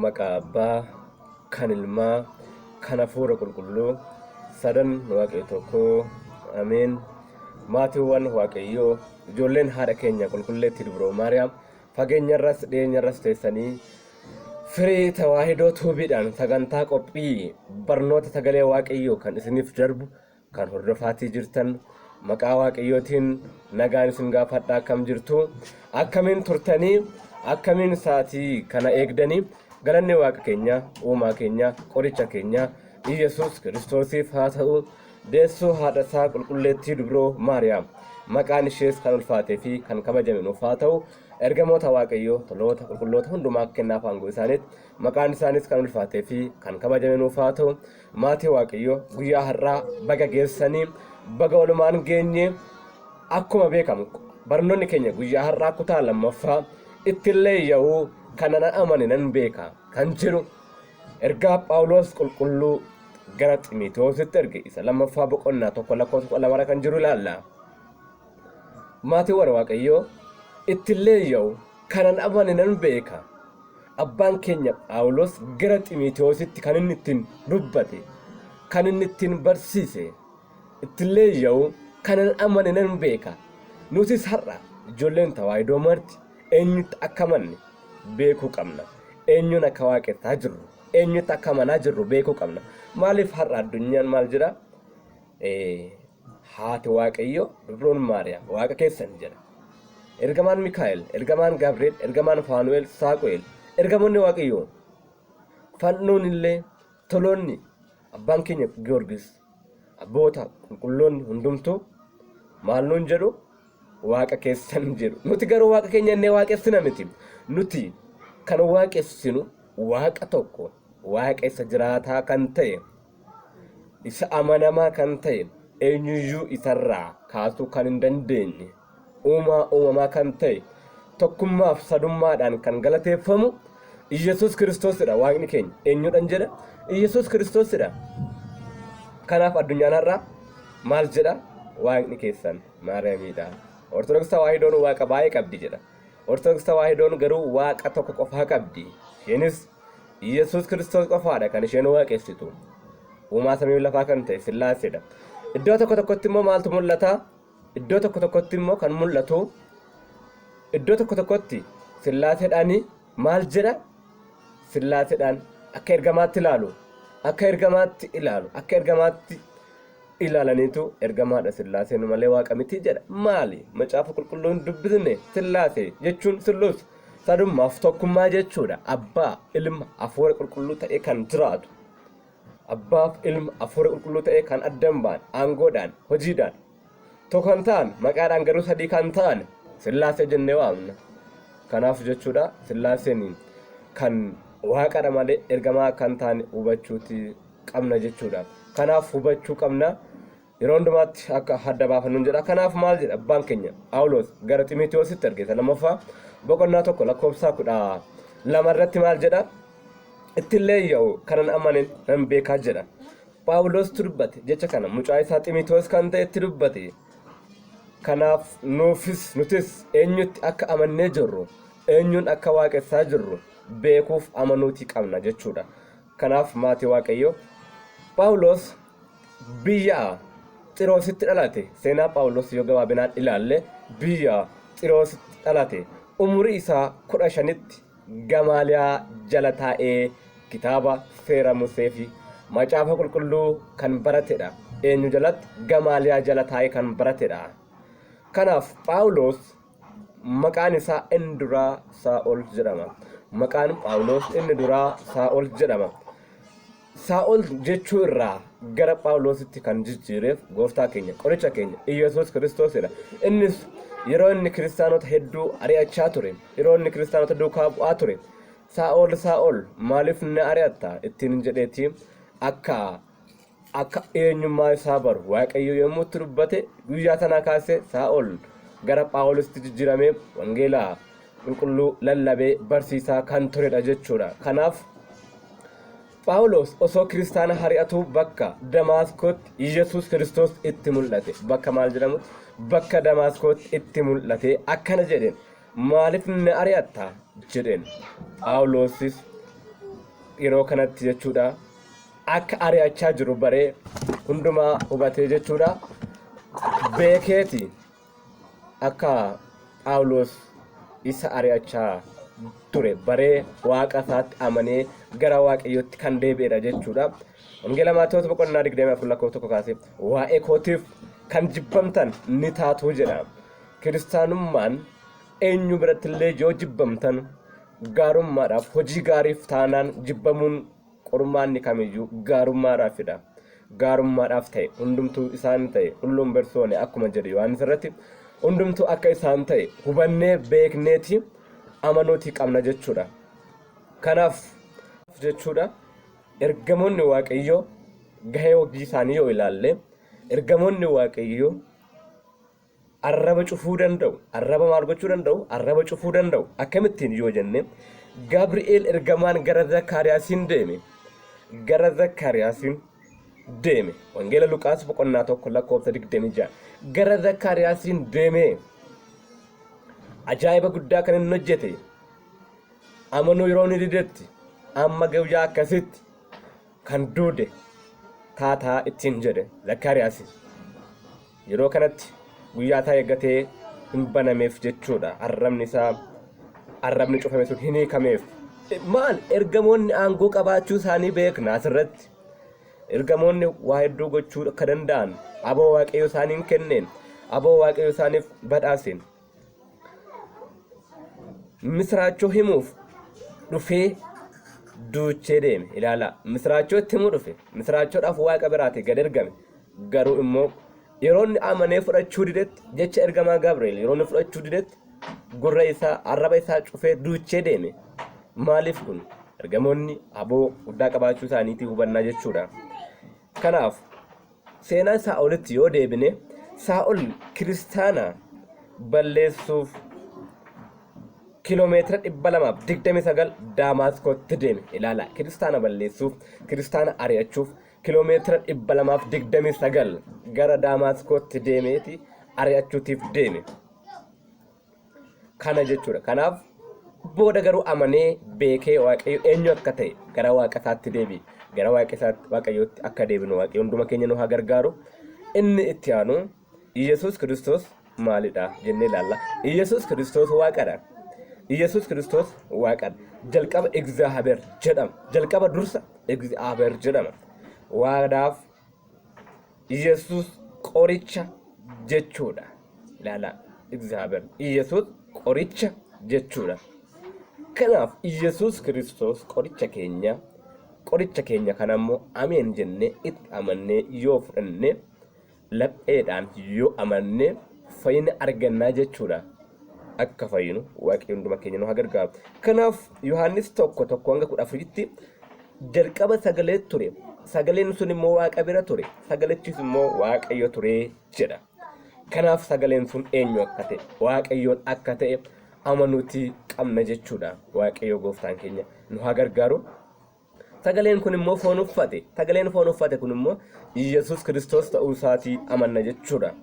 Maqaa Abbaa, kan Ilmaa, kan Hafuura Qulqulluu, sadan Waaqayyo tokkoo, Ameen. Maatiiwwan Waaqayyoo, ijoolleen haadha keenya qulqulleettii Dubroo Maariyaam, fageenyarras dhiyeenyarras teessanii firii Tawaahidoo Tuubiidhaan sagantaa qophii barnoota sagalee Waaqayyoo kan isiniif darbu kan hordofaatii jirtan maqaa Waaqayyootiin nagaan isin gaafadha. Akkam jirtu? Akkamiin turtanii? Akkamiin sa'aatii kana eegdanii? Galanni Waaqa keenya, uumaa keenya, qoricha keenya Iyyasuus Kiristoosiif haa ta'u. Deessuu haadha isaa qulqulleettii Dubroo Maariyaam, maqaan ishees kan ulfaatee fi kan kabajame nuuf haa ta'u. Ergamoota Waaqayyoo, toloota, qulqulloota hundumaa kennaaf aangoo isaaniitti maqaan isaanis kan ulfaatee fi kan kabajame nuuf haa ta'u. Maatii Waaqayyoo, guyyaa har'aa baga geessanii, baga walumaan geenye. Akkuma beekamu barnoonni keenya guyyaa har'aa kutaa lammaffaa ittillee ya'uu kana nan amane nan beeka kan jedhu ergaa Phaawulos qulqulluu gara Ximitewoositti erge isa lammaffaa boqonnaa 1 lakkoofsa 12 kan jiru ilaalla. Maatiiwwan Waaqayyoo, ittillee ya'u kanan amane nan beeka. Abbaan keenya Phaawulos gara Ximitewoositti kan inni ittiin dubbate, kan inni ittiin barsiise, ittillee ya'u kanan amane nan beeka. Nutis har'a ijoolleen Tawaahidoo marti eenyutti akka amanne beekuu qabna. Eenyuun akka waaqessaa jirru, eenyutti akka amanaa jirru beekuu qabna. Maaliif har'a addunyaan maal jedha? Haati Waaqayyoo Dubroon Maariyaam Waaqa keessan jedha. Ergamaan Mikaa'el, ergamaan Gabri'eel, ergamaan Faanu'el, Saaqu'eel, ergamoonni Waaqayyoo fannoon illee toloonni abbaan keenya Giyoorgis abboota qulqulloonni hundumtuu maal nuun jedhu? Waaqa keessan jedhu. Nuti garuu Waaqa keenya innee waaqessina miti. Nuti kan waaqessinu Waaqa tokko, Waaqa isa jiraataa kan ta'e, isa amanamaa kan ta'e, eenyuyyuu isarraa kaasuu kan hin dandeenye, uumaa uumamaa kan ta'e, tokkummaaf sadummaadhaan kan galateeffamu Iyyasuus Kiristoosidha. Waaqni keenya eenyudhan jedha? Iyyasuus Kiristoosidha. Kanaaf addunyaan har'a maal jedha? Waaqni keessan Maariyaamiidha. Ortodoks Tawaahidoon Waaqa baay'ee qabdi jedha. Ortodoks Tawaahidoon garuu Waaqa tokko qofaa qabdi. Isheenis Iyyasuus Kiristoos qofaadha kan isheen waaqessitu. Uumaa samii lafaa kan ta'e Sillaaseedha. Iddoo tokko tokkotti immoo maaltu mul'ata? Iddoo tokko tokkotti immoo kan mul'atu, iddoo tokko tokkotti Sillaaseedhaan maal jedha? Sillaaseedhaan akka ergamaatti ilaalu. Akka ergamaatti ilaalu. Akka ergamaatti ilaalaniitu ergamaadha Sillaaseen malee Waaqa miti jedha. Maali? Macaafa Qulqulluu hin dubbisne? Sillaasee jechuun Silluus sadummaaf tokkummaa jechuudha. Abbaa, Ilma, Hafuura Qulqulluu ta'ee kan jiraatu. Abbaaf Ilma, Hafuura Qulqulluu ta'ee kan adda hin baane, aangoodhaan, hojiidhaan tokko kan ta'an, maqaadhaan garuu sadii kan ta'an Sillaasee jennee waamna. Kanaaf jechuudha Sillaaseen kan Waaqadha malee ergamaa akka hin taane hubachuuti qabna jechuudha. Kanaaf hubachuu qabna. Yeroo hundumaatti akka adda baafannuun jedha. Kanaaf maal jedha abbaan keenya Phaawulos gara Ximitewoositti erge isa lammaffaa boqonnaa 1 lakkoofsa 12 irratti maal jedha? Ittillee ya'u kanan amane nan beekaa jedha. Phaawulostu dubbate jecha kana, mucaa isaa Ximitewoos kan ta'etti dubbate. Kanaaf nuufis nutis eenyutti akka amannee jirru, eenyuun akka waaqessaa jirru beekuuf amanuutii qabna jechuudha. Kanaaf maatii Waaqayyoo, Phaawulos biyya Xiroositti dhalate. Seenaa Phaawulos yoo gabaabinaan ilaalle, biyya Xiroositti dhalate. Umurii isaa 15tti Gamaaliyaa jala taa'ee kitaaba seera Musee fi macaafa qulqulluu kan baratedha. Eenyu jalatti? Gamaaliyaa jala taa'ee kan baratedha. Kanaaf Phaawulos Maqaan isaa inni duraa Saa'ol jedhama. Maqaan Phaawulos inni duraa Saa'ol jedhama. Saa'ol jechuu irraa gara Phaawulositti kan jijjiireef gooftaa keenya, qoricha keenya, Iyyasuus Kiristoosidha. Innis yeroo inni kiristaanota hedduu ari'achaa ture, yeroo inni kiristaanota duukaa bu'aa ture, Saa'ol Saa'ol maaliif na ari'atta ittiin jedheeti akka akka eenyummaa isaa baru Waaqayyo yommuu itti dubbate, guyyaa sanaa kaasee Saa'ol gara Phaawulositti jijjiiramee wangeela qulqulluu lallabee barsiisaa kan turedha jechuudha. Kanaaf Phaawulos osoo kiristaana hari'atuu bakka Damaaskootti Yesuus Kiristoos itti mul'ate. Bakka maal jedhamutti? Bakka Damaaskootti itti mul'ate akkana jedheen. Maaliif na ari'atta? jedheen. Phaawulosis Yeroo kanatti jechuudha akka ari'achaa jiru baree hundumaa hubatee jechuudha beekeeti akka Phaawulos isa ari'achaa ture baree waaqa isaatti amanee gara Waaqayyootti kan deebi'edha jechuudha. Wangeela Maatewos boqonnaa 24 lakkoofsa 1 kaasee waa'ee kootiif kan jibbamtan ni taatu jedha. Kiristaanummaan eenyu birattillee yoo jibbamtan gaarummaadhaaf hojii gaariif taanaan jibbamuun qormaanni kamiyyuu gaarummaadhaafidha. Gaarummaadhaaf ta'e hundumtuu isaan ta'e hulluun bersoone akkuma jedhe Yohaannis irratti hundumtuu akka isaan ta'e hubannee beekneeti amanuutii qabna jechuudha. Kanaaf jechuudha ergamoonni Waaqayyoo gahee hojii isaanii yoo ilaalle ergamoonni Waaqayyoo arraba cufuu danda'u. Arraba maal gochuu danda'u? Arraba cufuu danda'u. Akkamittiin yoo jenne Gabri'eel ergamaan gara Zakkaariyaasiin deeme. Gara Zakkaariyaasiin deeme. Wangeela Luqaas boqonnaa 1 lakkoofsa 26. Gara Zakkaariyaasiin deeme. Ajaa'iba guddaa kan inni hojjete. Amanuu yeroo inni didetti amma guyyaa akkasitti kan duude taataa ittiin jedhe Zakkaariyaasi. Yeroo kanatti guyyaa isaa eeggatee hin banameef jechuudha. Arrabni isaa arrabni cufame sun hin hiikameef. Maal ergamoonni aangoo qabaachuu isaanii beekna asirratti. Ergamoonni waa hedduu gochuu akka danda'an aboo Waaqayyo isaaniin kenneen aboo Waaqayyo isaaniif badhaaseen. Misiraachoo himuuf dhufee duuchee deeme. Ilaalaa misiraachoo itti himuu dhufe. Misiraachoodhaaf Waaqa biraati gad ergame. Garuu immoo yeroo inni amanee fudhachuu didetti jecha ergamaa Gabri'eel yeroo inni fudhachuu didetti gurra isaa arraba isaa cufee duuchee deeme. Maaliif kun ergamoonni aboo guddaa qabaachuu isaaniitii hubannaa jechuudha. Kanaaf seenaa Saa'olitti yoo deebine Saa'ol kiristaana balleessuuf kiiloomeetira 229 Daamaaskootti deeme. Ilaala kiristaana balleessuuf kiristaana ari'achuuf kiiloomeetira 229 gara Daamaaskootti deemeeti ari'achuutiif deeme. Kana jechuudha. Kanaaf booda garuu amanee beekee Waaqayyo eenyu akka ta'e gara Waaqa isaatti deebi'e. Gara Waaqa isaatti Waaqayyootti akka deebinu Waaqayyo hunduma keenya nu haa gargaaru. Inni itti aanu Iyyasuus Kiristoos maalidha jennee ilaalla. Iyyasuus Kiristoos Waaqadha. Iyyasuus Kiristoos Waaqadha. Jalqaba Egzaahaber jedhama. Jalqaba dursa Egzaahaber jedhama. Waadaaf Iyyasuus qoricha jechuudha. Ilaalaa Egzaahaber. Iyyasuus qoricha jechuudha. Kanaaf Iyyasuus Kiristoos qoricha keenya qoricha keenya kana immoo ameen jennee itti amannee yoo fudhanne lapheedhaan yoo amanne fayyina argannaa jechuudha. Akka fayyinu Waaqayyo hunduma keenya nu haa gargaaru. Kanaaf Yohaannis 1:1-14tti jalqaba sagalee ture. Sagaleen sun immoo Waaqa bira ture. Sagalichis immoo Waaqayyo ture jedha. Kanaaf sagaleen sun eenyu akka ta'e Waaqayyoon akka ta'e amanuutii qabna jechuudha. Waaqayyo gooftaan keenya nu haa gargaaru. Sagaleen kun immoo foon uffate. Sagaleen foon uffate kun immoo Yesuus Kiristoos ta'uu isaatii amanna jechuudha.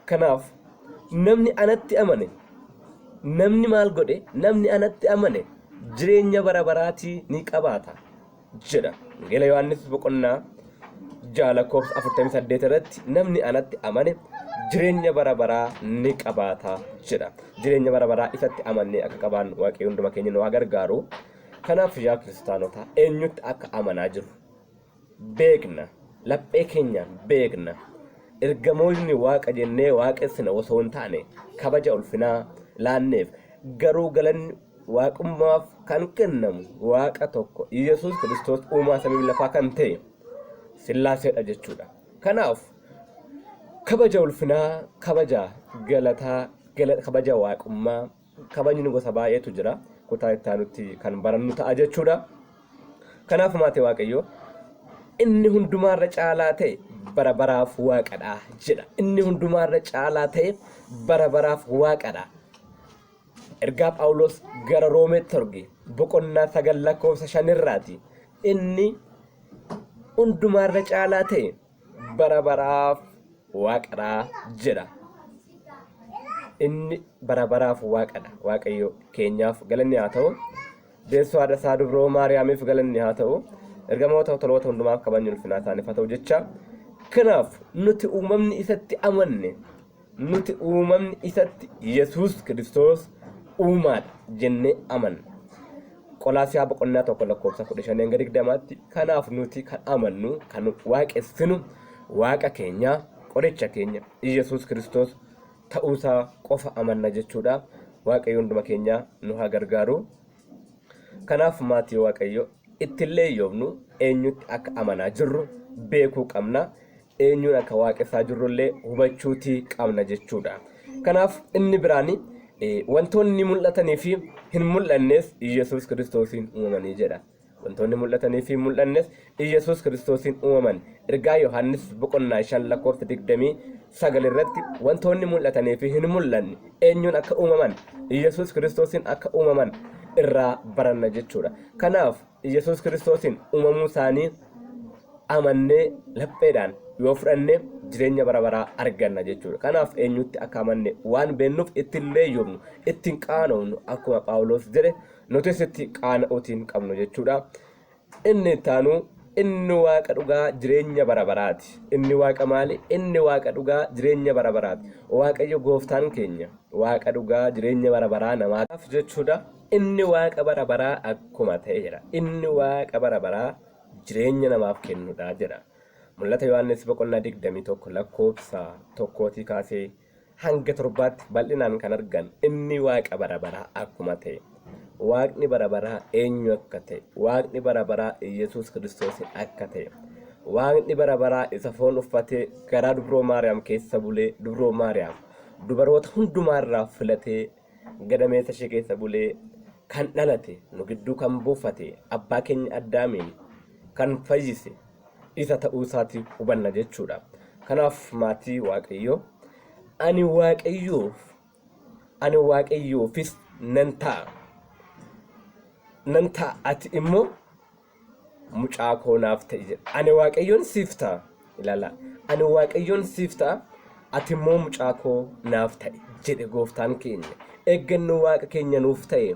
Kanaaf namni anatti amane namni maal godhe namni anatti amane jireenya bara baraatii ni qabaata jedha. Wangeela Yohaannis boqonnaa 6 lakkoofsa 48 irratti namni anatti amane jireenya bara baraa ni qabaata jedha. Jireenya bara baraa isatti amannee akka qabaannu Waaqayyo hunduma keenya nu haa gargaaru. Kanaaf yaa kiristaanotaa eenyutti akka amanaa jirru beekna. Laphee keenyaan beekna. Ergamoonni waaqa jennee waaqessina osoo hin taane kabaja ulfinaa laanneef garuu galanni waaqummaaf kan kennamu waaqa tokko Yesuus Kiristoos uumaa samii lafaa kan ta'e Sillaaseedha jechuudha. Kanaaf kabaja ulfinaa, kabaja galataa, kabaja waaqummaa kabajni gosa baay'eetu jira. Kutaa itti aanutti kan barannu ta'a jechuudha. Kanaaf maatii Waaqayyoo inni hundumaarra caalaa ta'e bara baraaf waaqadha jedha. Inni hundumaarra caalaa ta'e bara baraaf waaqadha. Ergaa Phaawulos gara Roomeetti erge boqonnaa 9 lakkoofsa 5 irraati. Inni hundumaarra caalaa ta'e bara baraaf waaqadha jedha. Inni bara baraaf waaqadha. Waaqayyo keenyaaf galanni haa ta'u. Deessoo haadha isaa dubroo Maariyaamiif galanni haa ta'u. Ergamoota toloota hundumaaf kabajni ulfinaa isaaniif haa ta'u jecha. Kanaaf nuti uumamni isatti amanne, nuti uumamni isatti Yesuus Kiristoos uumaadha jennee amanna. Qolaasiyaa boqonnaa 1 lakkoofsa 15 hanga 20tti kanaaf nuti kan amannu, kan waaqessinu Waaqa keenya, qoricha keenya Yesuus Kiristoos ta'uusaa qofa amanna jechuudha. Waaqayyo hunduma keenya nu haa gargaaru. Kanaaf maatii Waaqayyo ittillee yoomnu eenyutti akka amanaa jirru beekuu qabna. Eenyuun akka waaqessaa jirrullee hubachuutii qabna jechuudha. Kanaaf inni biraan wantoonni mul'atanii fi hin mul'annes Yesuus Kiristoosiin uumamanii jedha. Wantoonni mul'atanii fi hin mul'annes Iyyasuus Kiristoosiin uumaman. Ergaa Yohaannis boqonnaa 5 lakkoofsa 29 irratti wantoonni mul'atanii fi hin mul'anne eenyuun akka uumaman, Iyyasuus Kiristoosiin akka uumaman irraa baranna jechuudha. Kanaaf Iyyasuus Kiristoosiin uumamuu isaanii amannee lapheedhaan yoo fudhanne jireenya bara baraa arganna jechuudha. Kanaaf eenyutti akka amanne waan beennuuf ittiin leeyyoomnu, ittiin qaanoomnu akkuma Phaawulos jedhe nutis itti qaana'uutii hin qabnu jechuudha. Inni itti aanu inni waaqa dhugaa jireenya bara baraati. Inni waaqa maali? Inni waaqa dhugaa jireenya bara baraati. Waaqayyo gooftaan keenya waaqa dhugaa jireenya bara baraa namaaf jechuudha. Inni waaqa bara baraa akkuma ta'e jedha. Inni waaqa bara baraa jireenya namaaf kennudha jedha. Mul'ata Yohaannis boqonnaa 21 lakkoofsa tokkootii kaasee hanga torbaatti bal'inaan kan argan inni Waaqa bara baraa akkuma ta'e, Waaqni bara baraa eenyu akka ta'e, Waaqni bara baraa Iyyasuus Kiristoosiin akka ta'e, Waaqni bara baraa isa foon uffatee garaa dubroo Maariyaam keessa bulee dubroo Maariyaam dubaroota hundumaa irraa filatee gadameessa ishee keessa bulee kan dhalate nu gidduu kan buufate abbaa keenya Addaamiin kan fayyise isa ta'uu isaati hubanna jechuudha. Kanaaf maatii Waaqayyoo ani Waaqayyoof ani Waaqayyoofis nan ta'a nan ta'a ati immoo mucaa koo naaf ta'i jedha. Ani Waaqayyoon siif ta'a ilaala. Ani Waaqayyoon siif ta'a ati immoo mucaa koo naaf ta'i jedhe gooftaan keenya. Eeggannu Waaqa keenya nuuf ta'e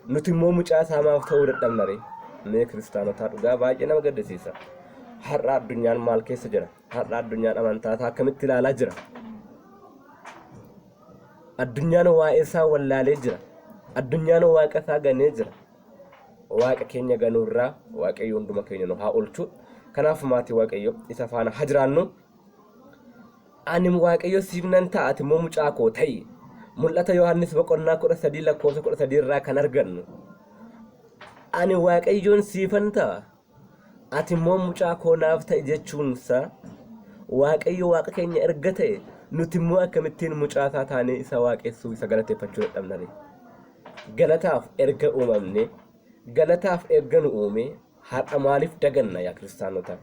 nuti immoo mucaa isaa maaf ta'uu dadhabna ree? Mee kiristaanotaa dhugaa baay'ee nama gaddisiisa. Har'a addunyaan maal keessa jira? Har'a addunyaan amantaa isaa akkamitti ilaalaa jira? Addunyaan waa'ee isaa wallaalee jira. Addunyaan waaqa isaa ganee jira. Waaqa keenya ganuurraa Waaqayyo hunduma keenya nu haa oolchu. Kanaaf maatii Waaqayyo isa faana haa jiraannu. Ani Waaqayyo siif nan ta'a ati immoo mucaa koo ta'i. Mul'ata Yohaannis boqonnaa 13 lakkoofsa 13 irraa kan argannu. Ani Waaqayyoon siifan ta'a ati immoo mucaa koo naaf ta'i jechuunsaa Waaqayyo Waaqa keenya erga ta'e nuti immoo akkamittiin mucaa isaa taanee isa waaqessuu isa galateeffachuu dadhabna ree? Galataaf erga uumamne galataaf erga nu uume har'a maaliif daganna yaa kiristaanota?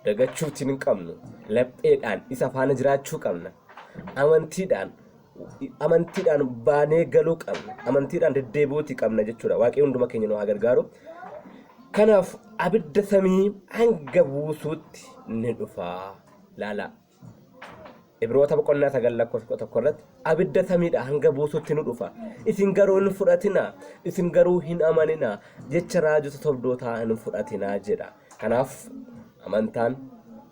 Dagachuutiin hin qabnu. Lapheedhaan isa faana jiraachuu qabna. Amantiidhaan amantiidhaan baanee galuu qabna. Amantiidhaan deddeebi'uutii qabna jechuudha. Waaqayyo hunduma keenya nu haa gargaaru. Kanaaf abidda samii hanga buusuutti ni dhufa. Laalaa. Ibroota boqonnaa 9 lakkoofsa 11 irratti abidda samiidha hanga buusutti nu dhufa. Isin garuu hin fudhatinaa, isin garuu hin amaninaa, jecha raajota sobdootaa hin fudhatinaa jedha. Kanaaf amantaan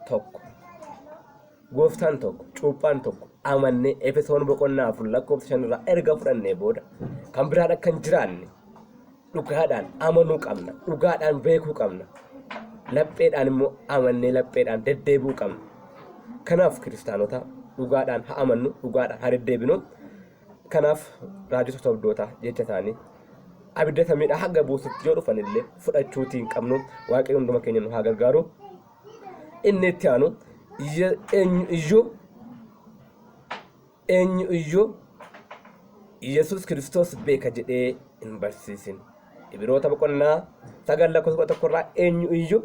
tokko, gooftaan tokko, cuuphaan tokko amannee Efesoon boqonnaa 4 lakkoofsa 5 irraa erga fudhannee booda kan biraan akka hin jiraanne dhugaadhaan amanuu qabna, dhugaadhaan beekuu qabna. Lapheedhaan immoo amannee lapheedhaan deddeebi'uu qabna. Kanaaf kiristaanota dhugaadhaan haa amannu, dhugaadhaan haa deddeebinu. Kanaaf raajota sobdootaa jecha isaanii abidda samiidhaa haga buusutti yoo dhufan illee fudhachuutii hin qabnu. Waaqayyo hunduma keenya nu haa gargaaru. Inni itti aanu eenyu iyyuu Eenyu iyyuu Yesuus Kiristoos beeka jedhee hin barsiisin. Ibiroota boqonnaa 9 lakkoofsa 11 irraa eenyu iyyuu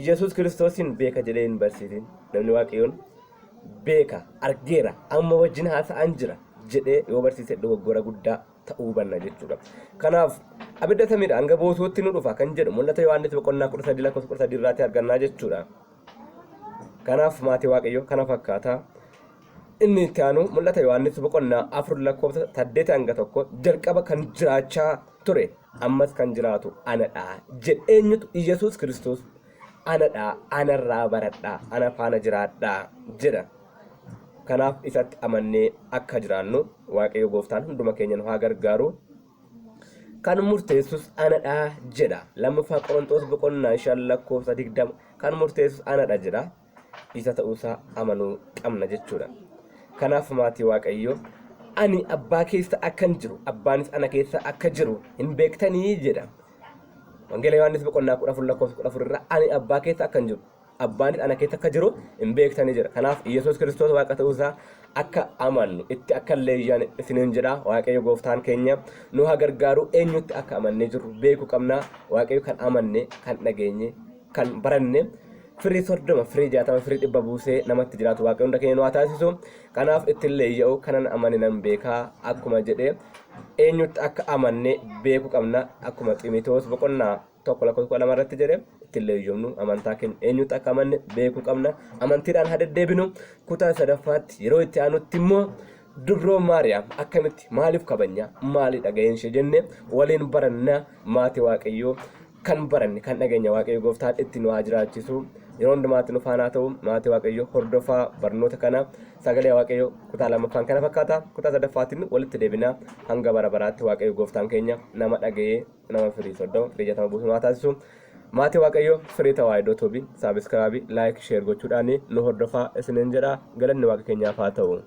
Yesuus Kiristoosiin beeka jedhee hin barsiisin. Namni Waaqayyoon beeka, argeera, amma wajjin haasa'aan jira jedhee yoo barsiise dogoggora guddaa ta'uu hubanna jechuudha. Kanaaf abidda samiidha hanga buusuutti nu dhufa kan jedhu mul'ata Yohaannis boqonnaa 13 lakkoofsa 13 irraatti argannaa jechuudha. Kanaaf maatii Waaqayyoo kana fakkaata. Inni itti aanu mul'ata Yohaannis boqonnaa 4 lakkoofsa 8 hanga 1 jalqaba kan jiraachaa ture, ammas kan jiraatu anadha jedhe. Eenyutu? Iyyasuus Kiristoos anadha, anarraa baradhaa, ana faana jiraadhaa jedha. Kanaaf isatti amannee akka jiraannu Waaqayyo gooftaan hunduma keenya nu haa gargaaru. Kan murteessus anadha jedha. Lammaffaa Qorontoos boqonnaa 5 lakkoofsa 20 kan murteessus anadha jedha. Isa ta'uusaa amanuu qabna jechuudha. Kanaaf maatii Waaqayyoo, ani abbaa keessa akkan jiru, abbaanis ana keessa akka jiru hin beektanii jedha. Wangeela Yohaannis boqonnaa 14 lakkoofsa 14 irraa ani abbaa keessa akkan jiru, abbaanis ana keessa akka jiru hin beektanii jedha. Kanaaf Yesuus Kiristoos Waaqa ta'uusaa akka amannu itti akka leeyyaan isiniin jedha. Waaqayyo gooftaan keenya nu haa gargaaru. Eenyutti akka amannee jirru beekuu qabna. Waaqayyo kan amanne, kan dhageenye, kan baranne firii 30, firii 60, firii 100 buusee namatti jiraatu Waaqayyo hunda keenya nu haa taasisu. Kanaaf ittiin leeyya'u kanan amane nan beekaa akkuma jedhe, eenyutti akka amanne beekuu qabna. Akkuma Ximitoos boqonnaa 1 lakkoofsa 12 irratti jedhe, ittiin leeyyomnu amantaa keenya eenyutti akka amanne beekuu qabna. Amantiidhaan haa deddeebinu. Kutaa sadaffaatti yeroo itti aanutti immoo Dubroo Maariyaam akkamitti, maaliif kabajna, maalidha gaheen ishee jenne waliin baranna. Maatii Waaqayyoo, kan baranne, kan dhageenya Waaqayyo gooftaan itti nu haa jiraachisu, yeroo hundumaatti nu faanaa ta'u. Maatii Waaqayyo, hordofaa barnoota kana. Sagalee Waaqayyo kutaa lammaffaan kana fakkaata. Kutaa sadaffaatiin walitti deebina. Hanga bara baraatti Waaqayyo gooftaan keenya nama dhaga'ee nama firii 30, firii 60 buusu nu haa taasisu. Maatii Waaqayyo, Firii Tawaahidoo Tuubii subscribe, like, share gochuudhaan nu hordofaa isiniin jedha. Galanni Waaqa keenyaaf haa ta'u.